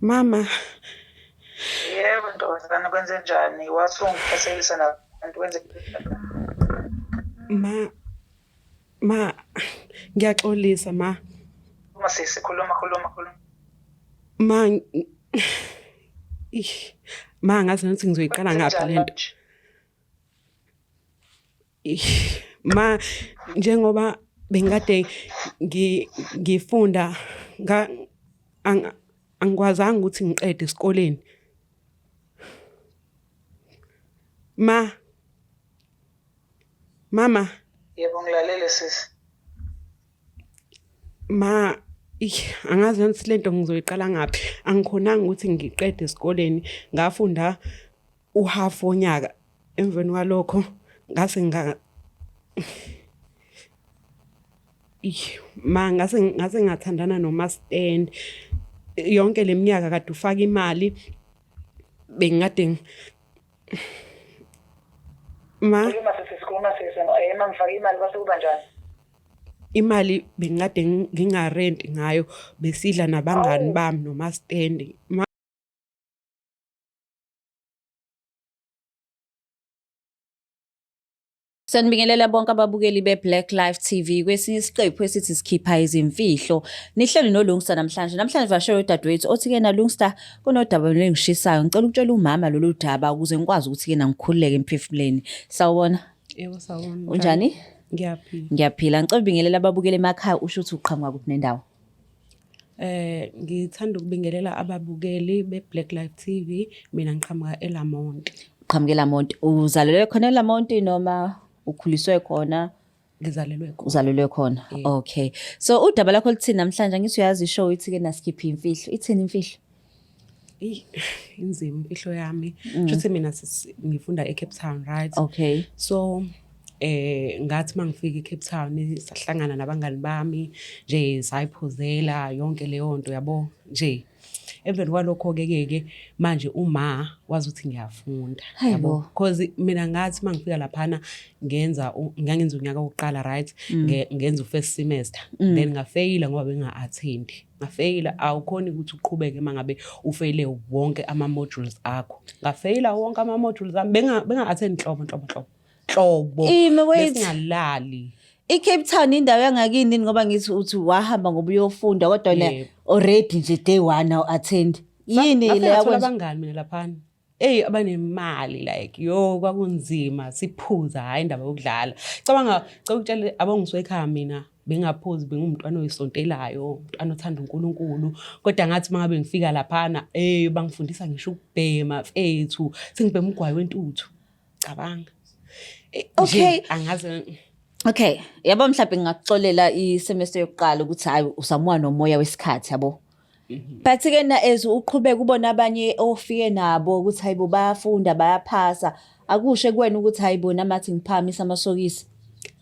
Mama. Yebo ntombazane kwenze njani? Wathi ungiphaselisa nabantu kwenze Ma ma ngiyaxolisa ma. Uma sisi khuluma khuluma khuluma. Ma ma ngazi nokuthi ngizoyiqala ngaphi lento. Ma njengoba bengikade ngifunda angikwazanga ukuthi ngiqede esikoleni. Ma mama. Yebo ngilalele sisi. Ma angazi nokuthi lento ngizoyiqala ngaphi. Angikhonanga ukuthi ngiqede esikoleni ngafunda uhalf wonyaka emveni kwalokho ngase nga ma ngase ngase ngathandana nomastand yonke leminyaka kade ufaka imali bengikade ma Khuluma sisi sikhuluma sisi eh uma ngifaka imali kwase kuba njani? Imali bengikade ngingarenti ngayo besidla nabangani bami nomastendi. Sanibingelela bonke ababukeli be-Black Life TV kwesinye isiqephu esithi sikhipha izimfihlo. Nihleli noLungsta namhlanje. Namhlanje vashele udadewethu othi-ke na Lungsta kunodaba olungishisayo. Ngicela ukutshela umama lolu daba ukuze ngikwazi ukuthi-ke na ngikhululeke emphefumuleni. Sawubona. Yebo sawubona. Unjani? Ngiyaphila. Ngiyaphila. Ngicela ubingelela ababukeli emakhaya usho ukuthi uqhamuka kuphi nendawo. Ngithanda ukubingelela ababukeli be-Black Life TV. Mina ngiqhamuka eLamonti. Uqhamuka eLamonti. Uzalelwe khona eLamonti noma ukhuliswe khona? Ngizalelwe khona. Uzalelwe khona. Okay. So udaba lakho lithini namhlanje? Angithi uyazi ishow ithi ke nasikhiphe imfihlo. Ithini imfihlo? Eyi, inzima imfihlo yami. Shuthi mina ngifunda eCape Town, right? Okay. So ngathi mangifika eCape Town sahlangana nabangani bami nje sayiphuzela yonke leyo nto yabo nje. Emveni kwalokho ke ke ke manje uma wazi ukuthi ngiyafunda yabo because mina ngathi mangifika laphana ngenza ngangenza unyaka wokuqala right ngenza u-first semester then ngafeyila ngoba benga-attendi. Ngafeyila awukhoni ukuthi uqhubeke uma ngabe ufeyile wonke ama-modules akho. Ngafeyila wonke ama-modules ami benga-attend nhlobo nhlobo nhlobo nhlobo. Ime wait. Besingalali. I-Cape Town indawo yangakini ngoba ngithi uthi wahamba ngoba uyofunda kodwa wena already nje day one awu attend. Yini le yakwenza? Abangani mina laphana. Eyi abanemali like yo kwakunzima siphuza hhayi indaba yokudlala. Cabanga cela ukutshela abongisuka ekhaya mina bengaphuzi bengumntwana oyisontelayo, umntwana othanda uNkulunkulu. Kodwa ngathi uma ngabe ngifika laphana eh bangifundisa ngisho ukubhema mfethu, sengibhema ugwayi wentuthu. Cabanga. Okay. Angaze Okay, yabo mhlawumbe ngingakuxolela i-semester yokuqala ukuthi hayi usamuka nomoya wesikhathi yabo. But ke na as uqhubeka ubona abanye ofike nabo ukuthi hayibo bayafunda bayaphasa akusho kuwena ukuthi hayibo namathi ngiphakamisa amasokisi.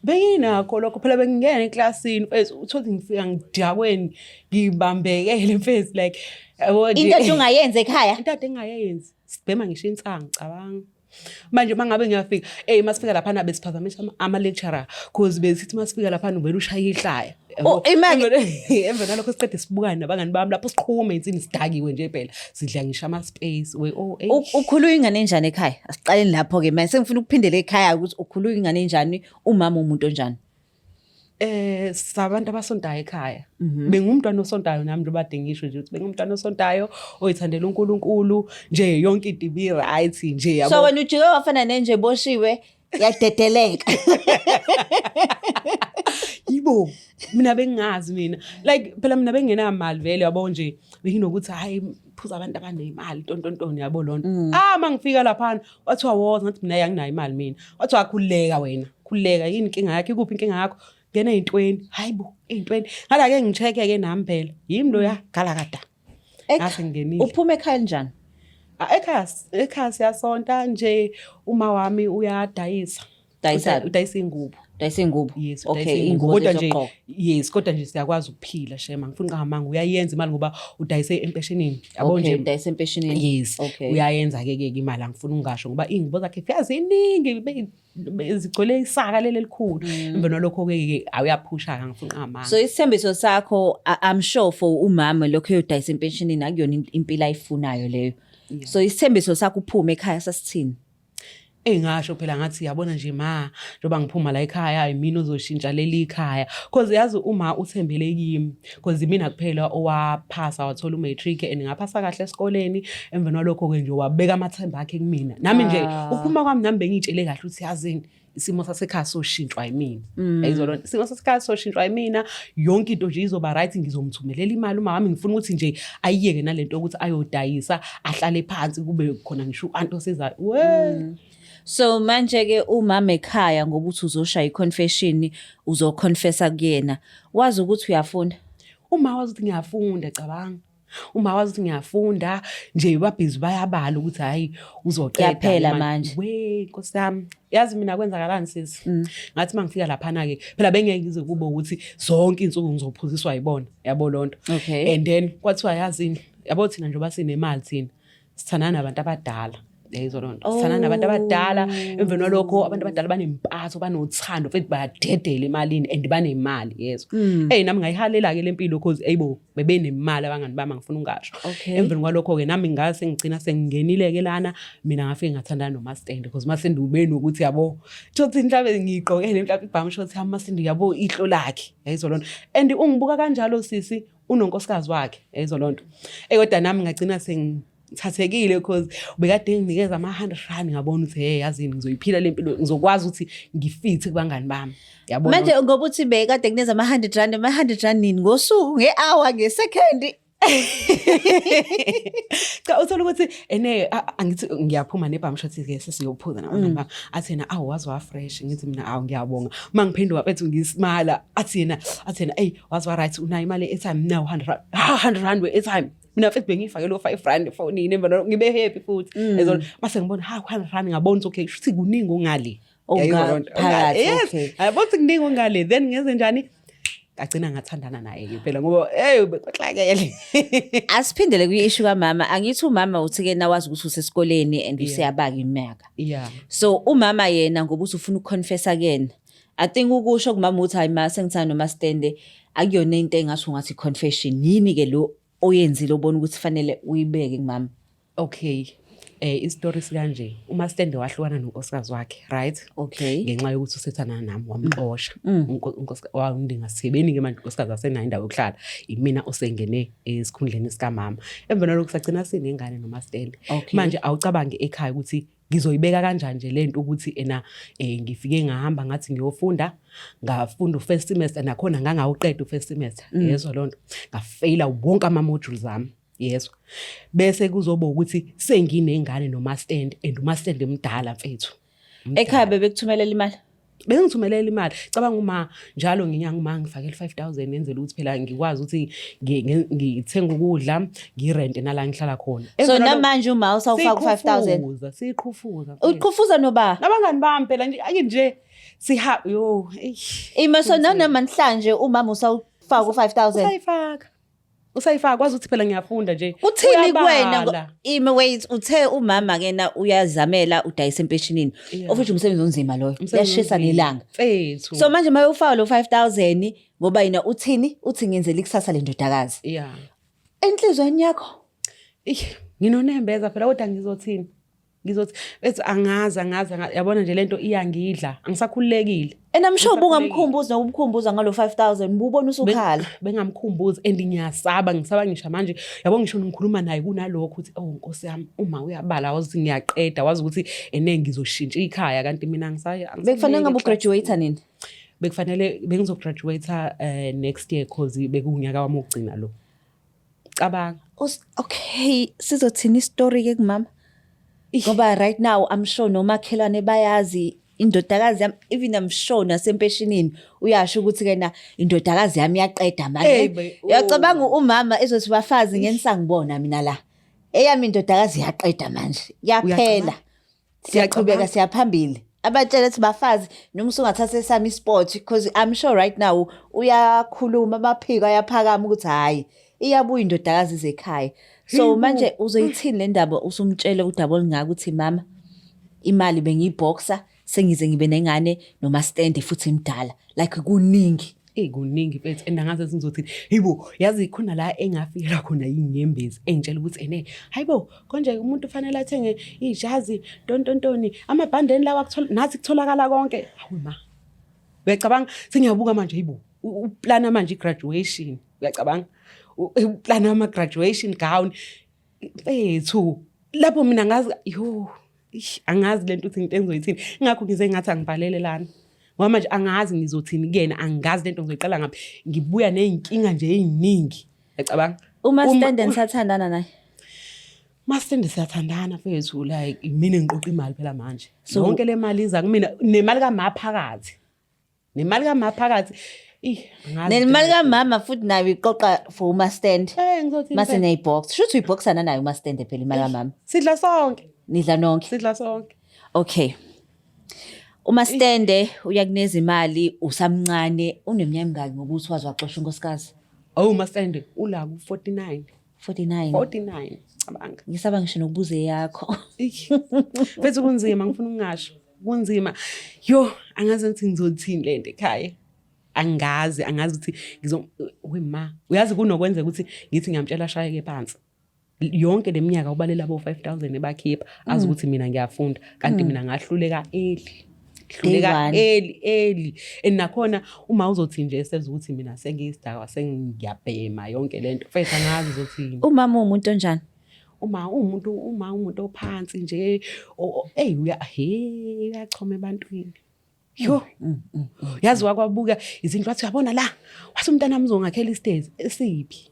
Benginakho lokho phela bengingena eklasini mfethu uthole ngifika ngidakweni ngibambekele mfethu like yabo nje. Into ungayenza ekhaya. Into engayenzi sibhema ngisho insangu cabanga. Manje uma ngabe ngiyafika, ey masifika laphana besiphazamisa ama-lecturer cause besithi masifika laphana uvele ushaye ihlaya. Oh, imake Emva nalokho siqede sibukane nabangani bami lapho siqhume insini sidakiwe nje phela sidla ngisho ama-space we oh eish. Ukhuluma ingane enjani ekhaya? Asiqaleni lapho ke manje sengifuna ukuphindela ekhaya ukuthi ukhuluma ingane enjani, umama umuntu onjani. Sabantu abasontayo ekhaya. Bengumntwana osontayo nami njengoba kade ngisho nje ukuthi bengumntwana osontayo oyithandela uNkulunkulu nje yonke into ibi right nje yabo. So wena ujike wafana nenje eboshiwe yadedeleka. Yibo mina bengingazi mina like phela mina bengingenamali vele yabo nje benginokuthi hayi phuza abantu abanemali tontontoni yabo lonto. Ah mangifika laphana wathiwa woza ngathi mina anginayo imali mina. Wathiwa khululeka wena khululeka yini inkinga yakho ikuphi inkinga yakho ngena ey'ntweni hayi bo ey'ntweni ngala-ke ngi-check-ke nami phela yimi loya galakada ngase ngingenile. Uphuma ekhaya njani? Ah, ekhaya ekhaya siyasonta nje uma wami uyadayisa. Dayisa udayisa ingubo. Udayisa iy'ngubo? Yes, Okay, udayisa iy'ngubo. iy'ngubo Kodwa nje zezogqoka. yes, kodwa nje siyakwazi ukuphila shema. Ngifuna uqamanga uyayenza imali ngoba udayise empeshenini. Yabo Okay, nje. udayisa empeshenini. Yes. Okay. Uyayenza ke ke imali, angifuni ungasho ngoba iy'ngubo zakhe fika ziningi, zigcwele isaka leli elikhulu. Emva nalokho ke ke awuyaphusha ke, angifuni uqamanga. So isithembiso sakho, I'm sure for umama lokho eyodayisa empeshenini akuyona impilo ayifunayo leyo. So isithembiso sakho uphume ekhaya sasithini? Engasho phela ngathi yabona nje ma, njengoba ngiphuma la ekhaya, yimina ozoshintsha leli khaya, cause yazi uma uthembele kimi, cause imina kuphela owaphasa wathola umatric and ngaphasa kahle esikoleni. Emva kwalokho ke nje wabeka amathemba akhe kumina, nami nje ukuphuma kwami nami bengiyitshele kahle ukuthi yazini, isimo sasekhaya soshintshwa yimina. Yayizwa lona, isimo sasekhaya soshintshwa yimina, yonke into nje izoba right, ngizomthumelela imali uma wami, ngifuna ukuthi nje ayiyeke nalento yokuthi ayodayisa, ahlale phansi, kube khona ngisho u-anti osizayo we. So manje ke umama ekhaya, ngoba uthi uzoshaya i-confession, uzoconfessa kuyena. Wazi ukuthi uyafunda? Uma wazi ukuthi ngiyafunda, cabanga. Uma wazi ukuthi ngiyafunda nje, babhizi bayabala ukuthi hayi, uzoqeda. Kuyaphela manje. We Nkosi yami. Yazi mina kwenzakalani, sisi? Ngathi mangifika laphana ke, phela bengeke ngize kube ukuthi zonke insuku ngizophuziswa yibona. Yabo lonto. And then kwathiwa yazini, yabo thina njengoba sinemali thina sithandana nabantu abadala. Yayizwa loo nto. Sithandana nabantu abadala. Emveni kwalokho abantu abadala banempatho, banothando, futhi bayadedela emalini and banemali, yezwa. Hey, nami ngayihalela-ke le mpilo cause eyibo bebenemali abangani bami, angifuna ungasho. Emveni kwalokho-ke nami ngase ngigcina sengingenile-ke lana, mina ngafike ngathandana nomastende because umasende ube nokuthi yabo thothi mhlawumbe ngiyigqokele mhlawumbe ibhamu short yami, umasende yabo ihlo lakhe, yayizwa loo nto. And ungibuka kanjalo sisi, unonkosikazi wakhe, yayizwa loo nto. Eh, kodwa nami ngagcina sengithathekile because ubekade enginikeza ama-100 rand, ngabona ukuthi hey, yazini, ngizoyiphila le mpilo, ngizokwazi ukuthi ngifithe kubangani bami. Yabona? Manje ngoba uthi bekade kuneza ama-100 rand, ama-100 rand nini? Ngosuku, nge-hour, nge-second? Cha, uthola ukuthi ene angithi ngiyaphuma nebhamu shot ke, sesiyophuza nabangani bami, athi yena, "Awu, wazi wa-fresh." Ngithi mina, "Awu, ngiyabonga." Uma ngiphenduka bethu ngisimala, athi yena, "Eyi, wazi wa-right, unayo imali e-airtime?" Nawu 100 rand, ha, 100 rand we-airtime. Mina mfethu bengiyifake lo 5 rand efonini, emva ngibe happy futhi. Yezwa, mase ngibona ha 100 rand, ngabona ukuthi okay, shuthi kuningi ongale. Yayizwa loo nto? Phakathi, Yes. okay. Yabona ukuthi kuningi ongale, then ngenze njani? Ngagcina ngathandana naye-ke phela ngoba hey, bekohlakele. Asiphindele kwi-issue kamama. Angithi umama uthi-ke nawazi ukuthi usesikoleni and useyabaka iminyaka. So umama yena ngoba uthi ufuna ukuconfessa kuyena. I think ukusho kumama ukuthi hayi ma, sengithanda nomastende, akuyona into engathi ungathi confession. Yini ke lo oyenzile obona ukuthi fanele uyibeke kumama? Okay. Isitori sikanje, uMastende wahlukana nonkosikazi wakhe, right? Okay. Ngenxa yokuthi usethandana nami wamxosha. Wangidingasebeni ke manje, unkosikazi asenayo indawo yokuhlala. Imina osengene esikhundleni sikamama. Emva nalokho sagcina sinengane noMastende. Manje awucabange ekhaya ukuthi ngizoyibeka kanjani nje lento ukuthi ena ngifike ngahamba ngathi ngiyofunda, ngafunda u-first semester, nakhona ngangawuqeda u-first semester. Yezwa lonto. Ngafeyila wonke ama modules ami. Yezwa. Bese kuzoba ukuthi senginengane noMastende and uMastende mdala mfethu. Ekhaya bebekuthumelela imali? Bengithumelela imali. Cabanga uma njalo ngenyanga uma ngifakela 5000, ngenzela ukuthi phela ngikwazi ukuthi ngithenge ukudla, ngirente nala ngihlala khona. So namanje uma usawufaka u-5000? Siqhufuza, siqhufuza. Uqhufuza noba? Nabangani bami phela nje, ake nje siha yo, eish. Ima, so nanamhlanje umama usawufaka u-5000? Usayifaka. Usayifaka, kwazi ukuthi phela ngiyafunda nje. Uthini kuwena? Uyabala. Ime, wait, uthe umama kena uyazamela, udayisa empeshinini. Ofuthi umsebenzi onzima loyo. Umsebenzi Uyashisa onzima. nelanga. Mfethu. So manje mayufaka lo 5000 ngoba yena uthini? Uthi ngenzela ikusasa lendodakazi. Enhlizweni yakho? Ih, nginonembeza phela, kodwa ngizothini? Ngizothi bethi angazi, angazi, angazi. Yabona nje lento iyangidla, angisakhululekile. And I'm sure ubungamkhumbuza nokumkhumbuza ngalo 5000, ububona usukhala. Bengamkhumbuza and ngiyasaba, ngisaba ngisho manje. Yabo ngisho ngikhuluma naye kunalokho ukuthi oh Nkosi yami, uma uyabala wazi ngiyaqeda, wazi ukuthi ene ngizoshintsha ikhaya, kanti mina angisayi. Bekufanele ngabe ugraduate nini? Bekufanele bengizograduate next year cause bekuwunyaka wami wokugcina lo. Cabanga. Okay, sizothini istory ke kumama? Ngoba right now I'm sure nomakhelwane bayazi indodakazi yami, even I'm sure nasempeshinini uyasho ukuthi kena indodakazi yami iyaqeda Hey, manje. oh. Uyacabanga umama ezothi bafazi ngenisangibona mina la. Eyami indodakazi iyaqeda manje. Yaphela. Uyacabanga? Siyaqhubeka siyaphambili. Abatshele ukuthi bafazi noma usungathatha esami isport because I'm sure right now uyakhuluma amaphiko ayaphakama ukuthi hhayi iyabuya indodakazi ize ekhaya. So manje uzoyithini le ndaba usumtshele udaba olungaka ukuthi mama imali bengiyibhoxa sengize ngibe nengane nomastende futhi imdala like kuningi. Eyi kuningi mfethu and angazi ukuthi ngizothini. Hayibo yazi khona la engafikela khona iy'nyembezi engitshela ukuthi ene hayibo konje umuntu ufanele athenge ijazi ntontontoni amabhandeni lawa kuthola nathi kutholakala konke. Hawu ma. Uyacabanga sengiyabuka manje hayibo uplana manje i-graduation uyacabanga uplana ama-graduation gown mfethu lapho mina ngazi yo Eish, angazi lento ukuthi into engizoyithini ingakho ngize ngathi angibhalele lana ngoba manje angazi ngizothini kuyena angazi lento ngizoyiqala ngaphi ngibuya ney'nkinga nje ey'ningi yacabanga Uma stand nisathandana naye. Masitende siyathandana mfethu like imina engiqoqa imali phela manje yonke le mali iza kumina nemali kama phakathi Nemali kama phakathi. Ih, angazi. Nemali kamama futhi nayo iqoqa for umastand. Eh, ngizothini Mase phela? niyayibox. Shuthi uyiboxana nayo umastand phela imali kamama. Sidla sonke. Nidla nonke. Sidla sonke. Okay. Umastende uyakuneza imali usamncane uneminyaka emingaki ngokuthi waze waxosha unkosikazi? Oh, masende ula ku 49. 49. 49. Cabanga. Ngisaba ngisho nokubuza eyakho. Ih. Mfethu kunzima ngifuna ukungasho. Kunzima. Yo, angazi ukuthi ngizothini lento ekhaya. Angazi, angazi ukuthi ngizo we ma. Uyazi kunokwenzeka ukuthi ngithi ngiyamtshela ashayeke phansi. Yonke leminyaka ubalela bo 5000 ebakhipha azi ukuthi mina ngiyafunda kanti mina ngahluleka early. Hluleka Day one. early early. And nakhona uma uzothi nje seza ukuthi mina sengiyisidakwa sengiyabhema yonke lento. Mfethu angazi uzothini. Umama uwumuntu onjani? Uma uwumuntu uma umuntu ophansi nje eyi uya he uyachoma ebantwini. Yo. Yazi wakwabuka izinto wathi uyabona la wathi umntanami uzongakhela isitezi esiphi?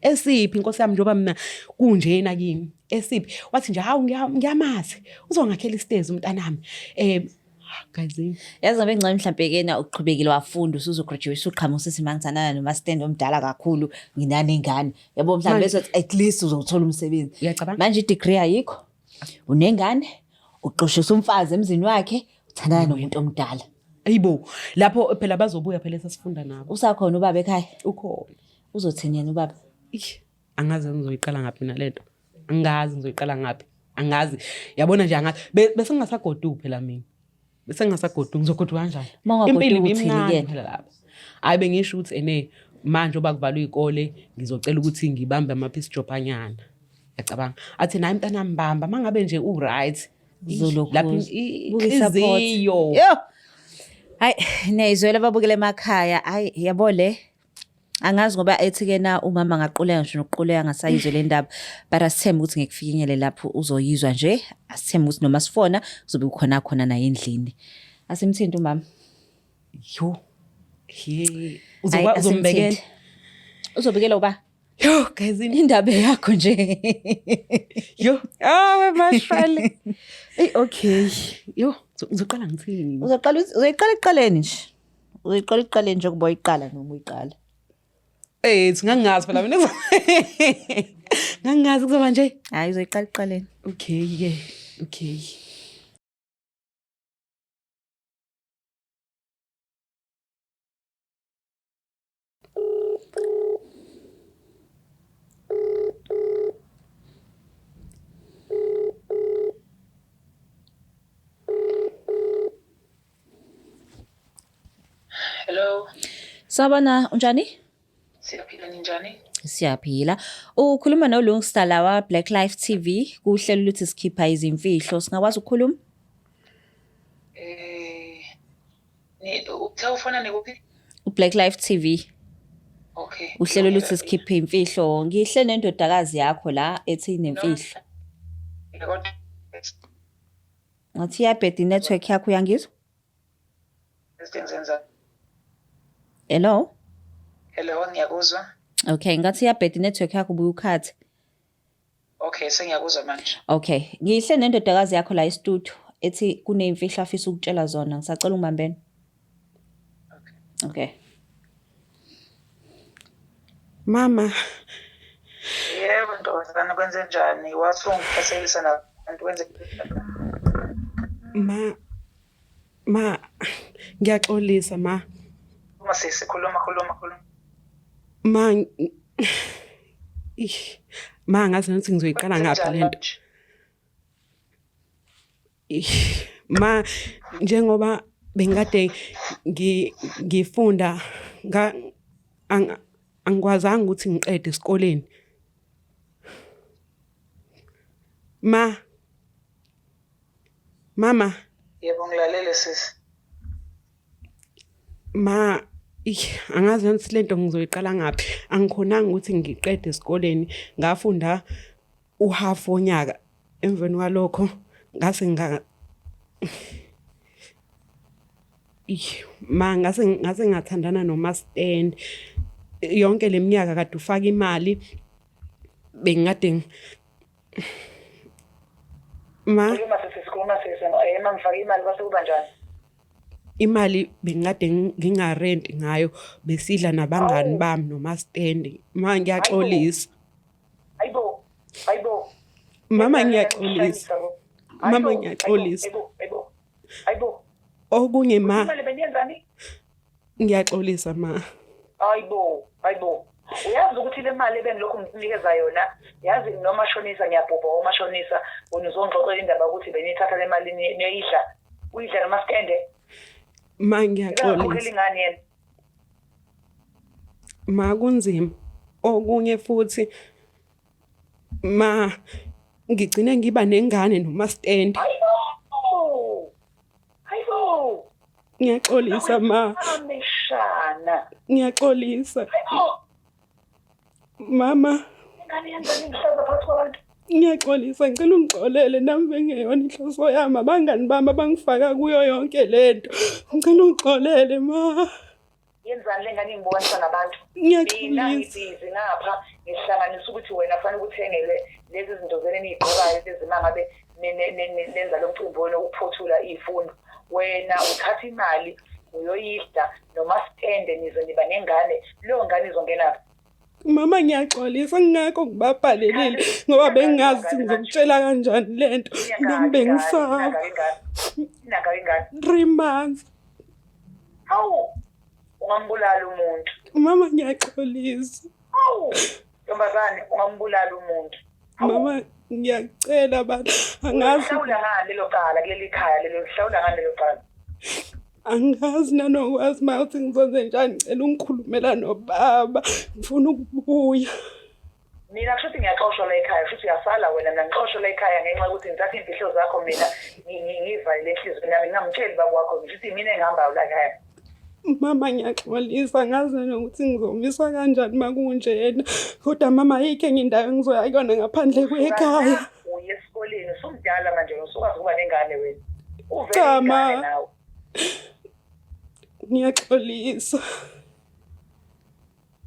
Esiphi inkosi yami njengoba mina kunjena kimi esiphi? Wathi nje hawu ngiyamazi uzongakhela isitezi umntanami. Eh guys Yazi ngabe ngcono mhlampe kena uqhubekile wafunda usuzograduate uqhamuka usithi mangithandana nomastand omdala kakhulu nginanengane. Yabo mhlambe Manje- bezothi at least uzothola umsebenzi. Uyacabanga? Manje i-degree ayikho. Unengane, uxoshisa umfazi emzini wakhe, uthandana nomuntu omdala. Ayibo lapho phela bazobuya phela esasifunda nabo. Usakhona ubaba ekhaya? Ukhona. Uzothini yena ubaba? Ih, angazi ngizoyiqala ngaphi mina lento. Angazi ngizoyiqala ngaphi. Angazi. Yabona nje angazi. Bese ngingasagoduki phela mina. Bese ngingasagoduki ngizogoduka kanjani? Uma ungagoduki Impilo uthini ibimnandi kuyena? phela lapha. Hayi bengisho ukuthi ene manje oba kuvalwa iy'kole ngizocela ukuthi ngibambe ama-piece job anyana. Yacabanga. Athi naye mntanami bamba mangabe nje u-right. Uzolokhu Lapho buka i-support. inhliziyo. Yo. Hayi niyayizwela ababukele emakhaya. Hayi yabo le. Angazi ngoba ethi ke na umama angaquleka ngisho nokuquleka angasayizwe le ndaba. But asithembe ukuthi ngeke kufinyelele lapho uzoyizwa nje. Asithembe ukuthi noma sifona kuzobe kukhona khona naye endlini. Asimthinte umama. Yo. He. Hayi, Uzoba uzombekela. asimthinte. Uzobikela uba? Yo guys Indaba yakho nje. Yo, ah mashwele. Ey okay. Yo, ngizoqala ngithini? Uzoqala uzoyiqala ekuqaleni nje. Uzoyiqala ekuqaleni nje kuba uyiqala noma uyiqala. Eh, ngangingazi phela mina. Ngangingazi kuzoba nje. Hayi uzoyiqala ekuqaleni. Okay ke. Okay. Hello. Sawubona, unjani? Siyaphila ninjani? Siyaphila. Ukhuluma noLungsta la wa Black Life TV kuhlelo luthi sikhipha izimfihlo. Singakwazi ukukhuluma? Eh ni uthe ufona nikuphi? UBlack Life TV. Okay. Uhlelo luthi sikhiphe imfihlo. Ngihle nendodakazi yakho la ethi inemfihlo. Kodwa Ngathi iyabheda i-network yakho uyangizwa? izinto engizenza. Hello? Hello, ngiyakuzwa. Okay, ngathi iyabheda i-network yakho ubuye ukhathe. Okay, sengiyakuzwa manje. Okay, ngihle nendodakazi yakho la e-studio ethi kuneyimfihlo afisa ukutshela zona. Ngisacela ungibambene. Okay. Okay. Mama, Yebo ntombazane kwenze njani? Wathi ungiphaselisa nabantu kwenze ma Ma ngiyaxolisa ma. Uma sisi khuluma khuluma khuluma. Ma ma ngazi nokuthi ngizoyiqala ngaphi lento. Ma njengoba bengikade ngifunda angikwazanga ukuthi ngiqede esikoleni. Ma Mama. Yebo ngilalele sisi. Ma angazi ukuthi lento ngizoyiqala ngaphi. Angikhonanga ukuthi ngiqede esikoleni ngafunda uhalf wonyaka emveni kwalokho ngase nga ma ngase ngase ngathandana nomastand yonke leminyaka kade ufaka imali bengikade Ma. Khuluma sisi, sikhuluma sisi. Eh, uma ngifake imali kwase kuba njani? Imali bengikade ngingarenti ngayo besidla nabangani bami nomastendi. Ma ngiyaxolisa. Hayibo. Hayibo. Mama ngiyaxolisa. Mama ngiyaxolisa. Hayibo. Hayibo. Okunye ma. Imali beniyenzani? Ngiyaxolisa ma. Hayibo, hayibo. Uyazi ukuthi le mali ebengilokhu ngikunikeza yona, yazi nomashonisa ngiyabhubha omashonisa, wena uzongixoxela indaba yokuthi beniyithatha le mali niyoyidla. Uyidla nomaskende. Ma ngiyaxolisa. Ngakhokhela ingane yena. Ma kunzima. Okunye futhi ma ngigcine ngiba nengane nomastende. Hayibo! Hayibo! Ngiyaxolisa ma. Ameshana. Ngiyaxolisa. Hayibo! Mama. Ingane yenzani ngihlaza phakathi kwabantu? Ngiyaxolisa ngicela ungixolele nami bengeyona inhloso yami abangani bami abangifaka kuyo yonke lento. Ngicela ungixolele ma. Yenzani le ngane ingibonisa ngabantu? Mina Ngiyaxolisa. ngibhizi ngapha ngihlanganisa ukuthi wena kufanele uthengele lezi zinto zeni eniy'gqokayo lezi uma ngabe nenza lo mcimbi wena wokuphothula iy'fundo. Wena uthatha imali uyoyidla nomastende nize niba nengane, leyo ngane izongenaphi? Mama ngiyaxolisa ngingakho ngibabhalelile ngoba bengingazi ukuthi ngizokutshela kanjani lento nami bengisaba. Inaka ingane. 3 months. Hawu ungambulala umuntu. Mama ngiyaxolisa. Hawu ntombazane ungambulala umuntu. Mama ngiyakucela baba angazi. Uhlawula ngani lelo cala kuleli khaya lelo uhlawula ngani lelo cala? Angazi nanokwazi ma ukuthi ngizonze njani ngicela ungikhulumela nobaba ngifuna ukubuya. Mina kusho ukuthi ngiyaxoshwa la ekhaya kusho ukuthi uyasala wena mina ngixoshwa la ekhaya ngenxa yokuthi ngithatha iy'mfihlo zakho mina ngiyivalele enhliziyweni yami ngingamtsheli baba wakho ngisho ukuthi mina engihambayo la ekhaya. Mama ngiyaxolisa ngazi nanokuthi ngizomisa kanjani uma kunjena kodwa mama ayikho enye indawo engizoya kuyona ngaphandle kwekhaya. Uye esikoleni usumdala manje usukwazi ukuba nengane wena. Uvele Cha, ma. ingane nawe. Ngiyaxolisa.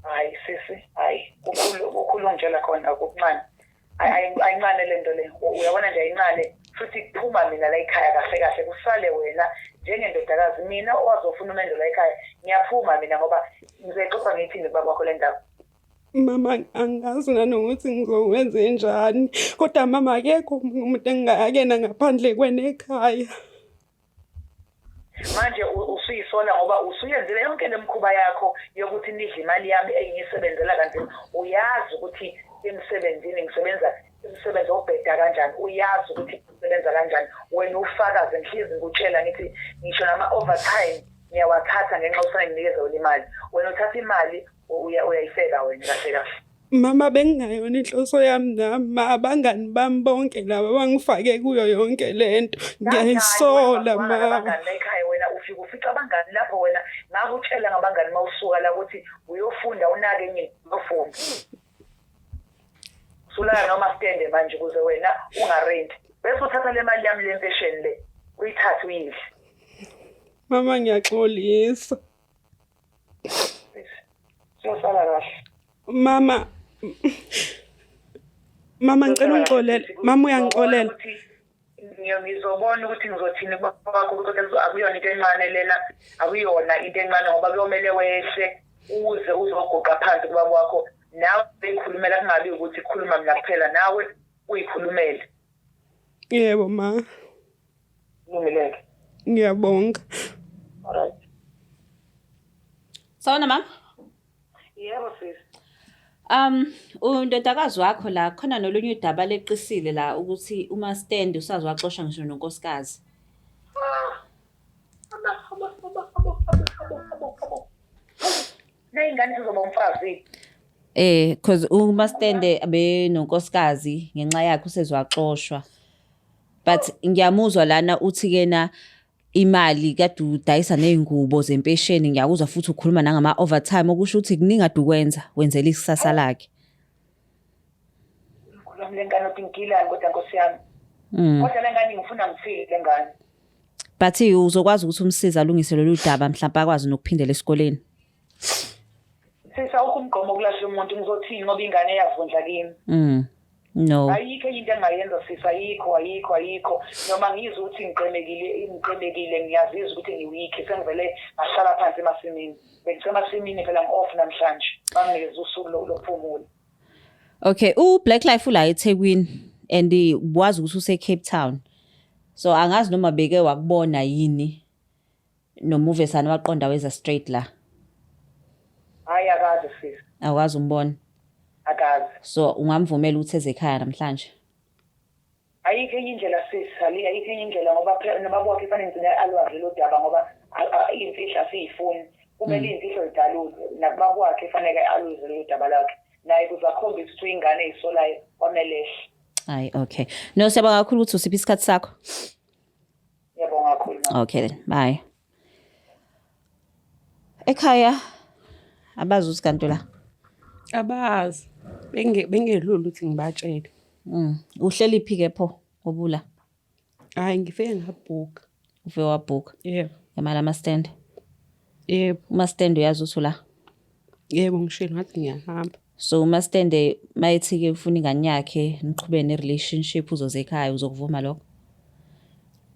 Hayi sisi, hayi kukhulu kukhulu ongitshela khona okuncane. Ayincane le nto le. Uyabona nje ayincane futhi kuphuma mina la ekhaya kahle kahle kusale wena njengendodakazi mina owazofuna umendo la ekhaya ngiyaphuma mina ngoba ngizoyixoxa ngiyithini kubaba wakho le ndaba. Mama angazi nanokuthi ngizokwenze njani kodwa mama akekho umuntu engingaya kuyena ngaphandle kwena ekhaya. Manje usuyisola ngoba usuyenzile yonke le mkhuba yakho yokuthi nidle imali yami engiyisebenzela kanzima. Uyazi ukuthi emsebenzini ngisebenza umsebenzi obheda kanjani, uyazi ukuthi ngisebenza kanjani. Wena ufakaze ngihlezi ngikutshela ngithi ngisho nama-overtime ngiyawathatha ngenxa yokuthi kufanele nginikeze wena imali. Wena uthatha imali uyayifela wena kahle kahle. Mama bengingayona inhloso yami nami ma abangani bami bonke laba bangifake kuyo yonke lento ngiyayisola ma. Abangani la ekhaya wena ufika ufica abangani lapho wena ngakutshela ngabangani mawusuka la ukuthi uyofunda unake enye uyofunda. Sulala noma stende manje ukuze wena ungarenti. Bese uthatha le mali yami lempesheni le uyithathe uyidle. Mama ngiyaxolisa. Siyosala kahle. Mama Mama ngicela ungixolele. Mama uyangixolela. Ngizobona ukuthi ngizothini kubaba wakho ukuthi akuyona into encane lena, akuyona into encane ngoba kuyomele wehle uze uzoguqa phansi kubaba wakho nawe uyikhulumela kungabi ukuthi khuluma mina kuphela nawe uyikhulumele. Yebo ma. Kulungileke. Ngiyabonga. Alright. Sawubona mama. Yebo sis. Undodakazi wakho la khona nolunye udaba leqisile la ukuthi uma stand usazi waxosha ngisho nonkosikazi. Ney'ngane sizoba umfazi. Cause uma stand benonkosikazi ngenxa yakhe usezwaxoshwa. But ngiyamuzwa lana uthi kena imali kade udayisa ney'ngubo zempesheni, ngiyakuzwa futhi ukhuluma nangama-overtime, okusho ukuthi kuningi ade ukwenza, wenzela ikusasa lakhe. Mkhulu le ngane uthi ngigilani kodwa nkosi yami. Kodwa le ngane ngifuna ngifile le ngane. But uzokwazi ukuthi umsize alungise lolu daba, mhlawumbe akwazi nokuphindela esikoleni. Sisi awukho umgqomo okulahla umuntu, ngizothini ngoba ingane iyavundla kimi. No. Ayikho enye into engingayenza sisi, ayikho, ayikho, ayikho. Noma ngizwe ukuthi ngiqemekile, ngiqemekile, ngiyazizwa ukuthi ngi-weak, sengivele ngahlala phansi emasimini. Bengisemasimini phela, ngi-off namhlanje. Banginikeza usuku lokuphumula. Okay, u-Black Life ula eThekwini and wazi ukuthi use Cape Town. So angazi noma beke wakubona yini noma uvesana waqonda weza straight la. Hhayi, akazi sisi. Awukazi umbona. Akazi. So ungamvumela ukuthi eze ekhaya namhlanje? Ayikho enye indlela sisi, ayikho enye indlela ngoba phela nobaba wakhe kufanele ngigcine alwazi lolu daba ngoba iy'mfihlo asiy'funi. Kumele iy'mfihlo zidalulwe, nakubaba wakhe kufanele aluze lolu daba lakhe. Naye kuze akhombise ukuthi uyingane ey'solayo kwamele ehle. Hayi, okay. No, siyabonga kakhulu ukuthi usiphe isikhathi sakho. Ngiyabonga kakhulu, mama. Okay then, bye. Ekhaya abazi ukuthi kanti la. Abazi. Bengelula ukuthi ngibatshele. Uhleli phi ke pho obula? Hayi, ngifike ngabhuka. Ufike wabhuka? Yebo. Ngemali ama stand? Yebo. Uma stand uyazi ukuthi ula? Yebo, ngishilo ngathi ngiyahamba. So uma stand mayethi ke ufuna ingane yakhe niqhubeke ne relationship, uzoze ekhaya, uzokuvuma lokho?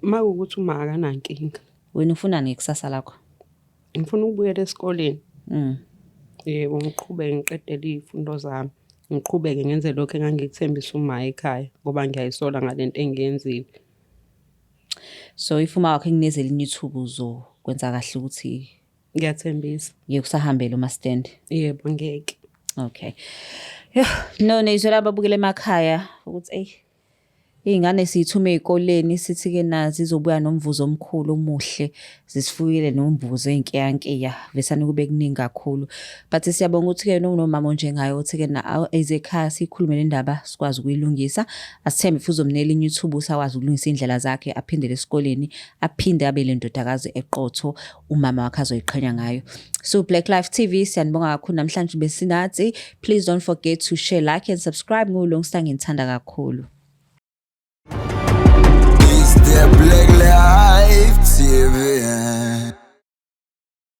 Uma kuwukuthi uma akanankinga. Wena ufunani ngekusasa lakho? Ngifuna ukubuyela esikoleni. Yebo, ngiqhubeke ngiqedele iy'fundo zami. Ngiqhubeke ngenze lokho engangikuthembisa uma ekhaya ngoba ngiyayisola ngalento engiyenzile. So if uma wakho ekunikeza elinye ithuba uzokwenza kahle ukuthi Ngiyathembisa. Ngeke usahambele uma stand? Yebo, ngeke. Okay. Yo, no, nizwela ababukele emakhaya ukuthi ey iy'ngane siyithume ey'koleni sithi-ke nazi zizobuya nomvuzo omkhulu omuhle, zisifuyile nomvuzo ey'nkiyankiya, vesane kube kuningi kakhulu. But siyabonga ukuthi-ke unomama onjengaye othi-ke na eze ekhaya siyikhulume le ndaba sikwazi ukuyilungisa. Asithembe futhi uzomnika elinye ithuba usakwazi ukulungisa iy'ndlela zakhe, aphindele esikoleni, aphinde abe le ndodakazi eqotho umama wakhe azoyiqhenya ngayo. So Black Life TV siyanibonga kakhulu namhlanje besinathi. Please don't forget to share, like and subscribe. NguLungsta, nginithanda kakhulu. It's the Black Life TV.